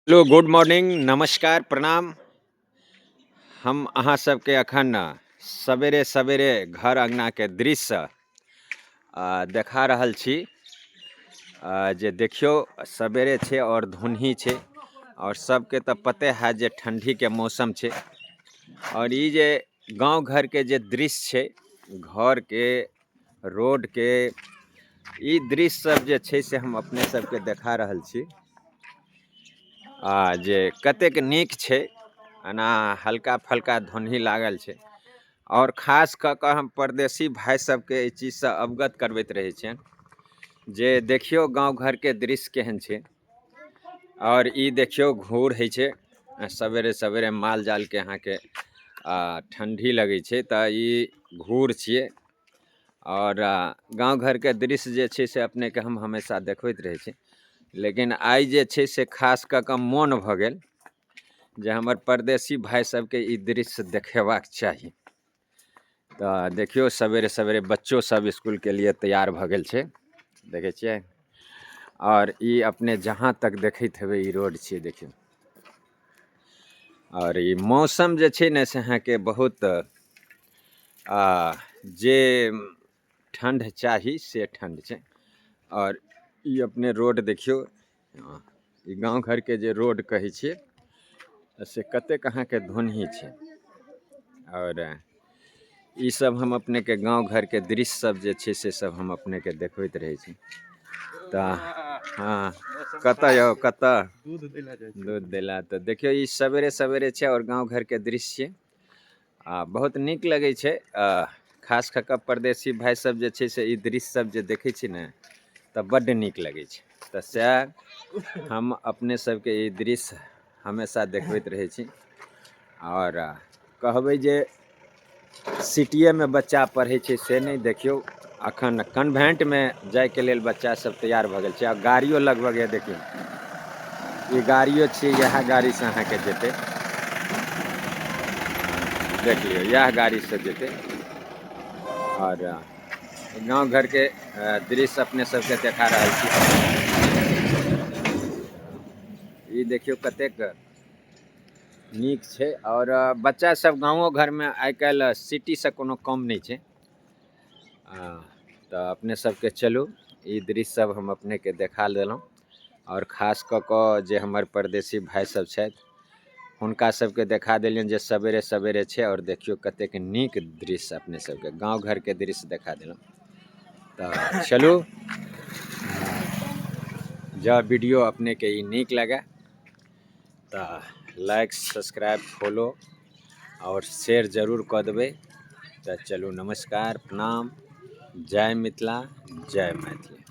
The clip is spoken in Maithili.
हेलो, गुड मॉर्निंग, नमस्कार, प्रणाम। हम अहाँ सबके अखन सवेरे सवेरे घर अंगना के दृश्य देखा रहल छी जे देखियौ सवेरे छै और धुनही छै और सबके तऽ पते है जे ठंडी के मौसम छै। और ई जे गांव घर के जे दृश्य छै, घर के रोड के ई दृश्य सब जे छै से हम अपने सबके देखा रहल छी आ जे कतेक नीक छै। एना हल्का फल्का धुनही लागल छै। और खास कऽ कऽ हम परदेसी भाय सबके एहि चीजसँ अवगत करबैत रहै छियनि जे देखियौ गाँव घरके दृश्य केहन छै। और ई देखियौ घूर होइ छै, सवेरे सवेरे माल जालके अहाँके ठंडी लगै छै तऽ ई घूर छियै। और गाँव घरके दृश्य जे छै से अपनेके हम हमेशा देखबैत रहै छी, लेकिन आइ जे छै से खास कऽ कऽ मोन भऽ गेल जे हमर परदेसी भाय सबके ई दृश्य देखेबाक चाही। तऽ देखियौ सवेरे सवेरे बच्चो सब स्कूलके लिए तैयार भऽ गेल छै, देखै छियै। और ई अपने जहाँ तक देखैत हेबै ई रोड छियै, देखियौ। और ई मौसम जे छै ने से अहाँके बहुत जे ठण्ड चाही से ठण्ड छै। और ई अपने रोड देखियौ, ई गाँव घरके जे रोड कहै छियै से कतेक अहाँके धुनही छै। और ई सब हम अपनेके गाँव घरके दृश्य सब जे छै से सब हम अपनेके देखबैत रहै छी। तऽ हँ, कतऽ यौ, कतऽ दूध देला? तऽ देखियौ ई सवेरे सवेरे छै और गाँव घरके दृश्य छियै आ बहुत नीक लगै छै। खास कऽ कऽ परदेसी भाय सब जे छै से ई दृश्य सब जे देखै छै ने तऽ बड्ड नीक लगै छै। तऽ सएह हम अपने सबके ई दृश्य हमेशा देखबैत रहै छी। और कहबै जे सिटीएमे बच्चा पढ़ै छै से नहि, देखियौ अखन कन्वेंटमे जाइके लेल बच्चा सब तैयार भऽ गेल छै। आ गाड़ियो लगभग यऽ, देखियौ ई गाड़ियो छियै, इएह गाड़ीसँ अहाँके जेतै, देख लियौ इएह गाड़ीसँ जेतै। और गाँव घरके दृश्य अपने सबके देखा रहल छी। ई देखियौ कतेक नीक छै। और बच्चा सब गाँवो घरमे आइ काल्हि सिटीसँ कोनो कम नहि छै। तऽ अपने सबके चलू ई दृश्य सब हम अपनेके देखा देलहुँ। और खास कऽ कऽ जे हमर परदेसी भाय सब छथि हुनका सबके देखा देलियनि जे सवेरे सवेरे छै। और देखियौ कतेक नीक दृश्य अपने सबके गाँव घरके दृश्य देखा देलहुँ। तऽ चलू, जँ वीडियो अपनेके ई नीक लगे तऽ लाइक सब्सक्राइब फॉलो और शेयर जरूर कऽ देबै। तऽ चलू, नमस्कार, प्रणाम, जय मिथिला, जय मैथिली।